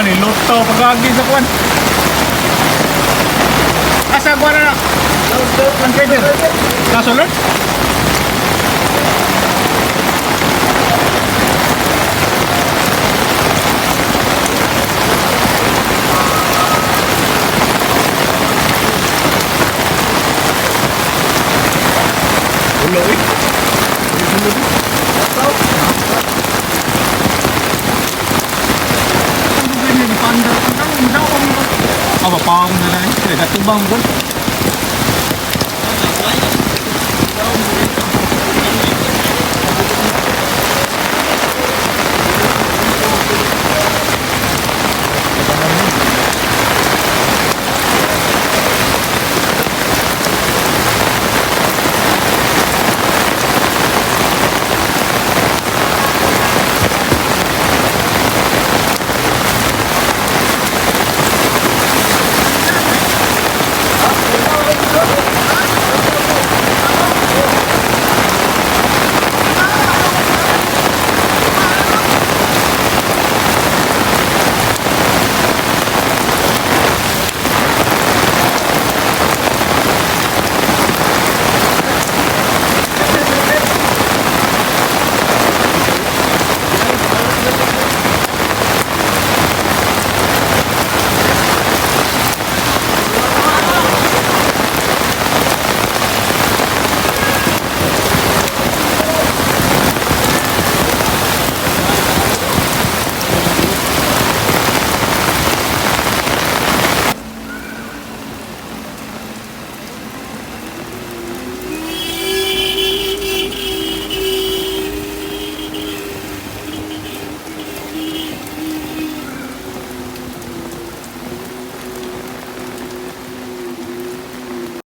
Ni lutaw pagagi sa kwan. Asa kwan na na? Ang trigger. Kaso, Lord? Ulo eh. Ulo eh. Ah, mapawang na lang. Kaya tubang ko.